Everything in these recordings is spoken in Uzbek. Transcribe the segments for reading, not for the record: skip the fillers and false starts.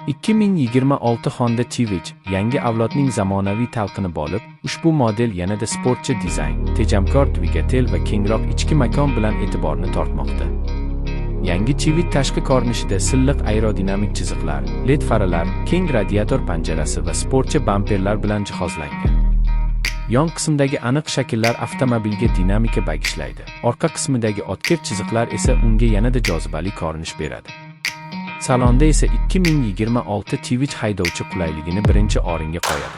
2026 Honda Civic yangi avlodning zamonaviy talqini bo'lib, ushbu model yanada sportchi dizayn, tejamkor dvigatel va kengroq ichki makon bilan e'tiborni tortmoqda. Yangi Civic tashqi ko'rinishida silliq aerodinamik chiziqlar, LED faralar, keng radiator panjarasi va sportchi bamperlar bilan jihozlangan. Yon qismdagi aniq shakllar avtomobilga dinamika bag'ishlaydi. Orqa qismidagi o'tkir chiziqlar esa unga yanada jozibali ko'rinish beradi. Salonda esa 2026 Civic haydovchi qulayligini birinchi o'ringa qo'yadi.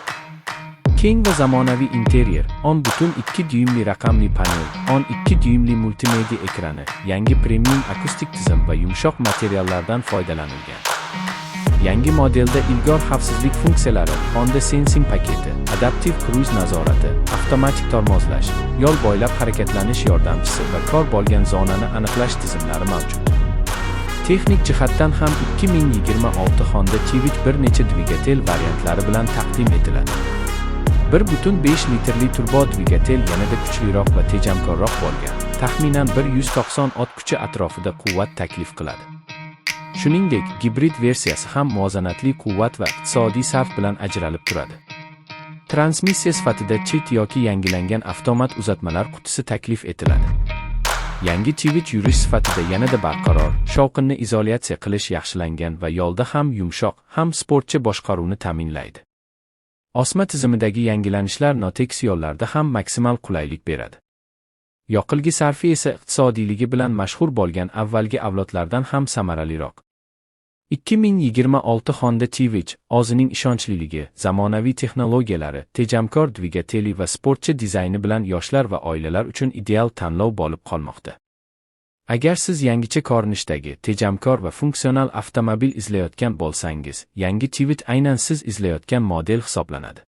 Keng va zamonaviy interyer, 10,2 dyuymli raqamli panel, 12 dyuymli multimedia ekrani, yangi premium akustik tizim va yumshoq materiallardan foydalanilgan. Yangi modelda ilg'or xavfsizlik funksiyalari, Honda Sensing paketi, adaptiv kruiz nazorati, avtomatik tormozlash, yo'l bo'ylab harakatlanish yordamchisi va kor bo'lgan zonani aniqlash tizimlari mavjud. Texnik jihatdan ham 2026 Honda Civic bir necha dvigatel variantlari bilan taqdim etiladi. 1,5 litrli turbo dvigatel yanada kuchliroq va tejamkorroq bo'lgan, taxminan 190 ot kuchi atrofida quvvat taklif qiladi. Shuningdek, gibrid versiyasi ham muvozanatli quvvat va iqtisodiy sarf bilan ajralib turadi. Transmissiya sifatida CVT yoki yangilangan avtomat uzatmalar qutisi taklif etiladi. Yangi Civic yurish sifatida yanada barqaror, shovqinni izolyatsiya qilish yaxshilangan va yo'lda ham yumshoq, ham sportchi boshqaruvni ta'minlaydi. Osma tizimidagi yangilanishlar notekis yo'llarda ham maksimal qulaylik beradi. Yoqilg'i sarfi esa iqtisodiyligi bilan mashhur bo'lgan avvalgi avlodlardan ham samaraliroq. 2026 Honda Civic o'zining ishonchliligi, zamonaviy texnologiyalari, tejamkor dvigateli va sportchi dizayni bilan yoshlar va oilalar uchun ideal tanlov bo'lib qolmoqda. Agar siz yangicha ko'rinishdagi, tejamkor va funksional avtomobil izlayotgan bo'lsangiz, yangi Civic aynan siz izlayotgan model hisoblanadi.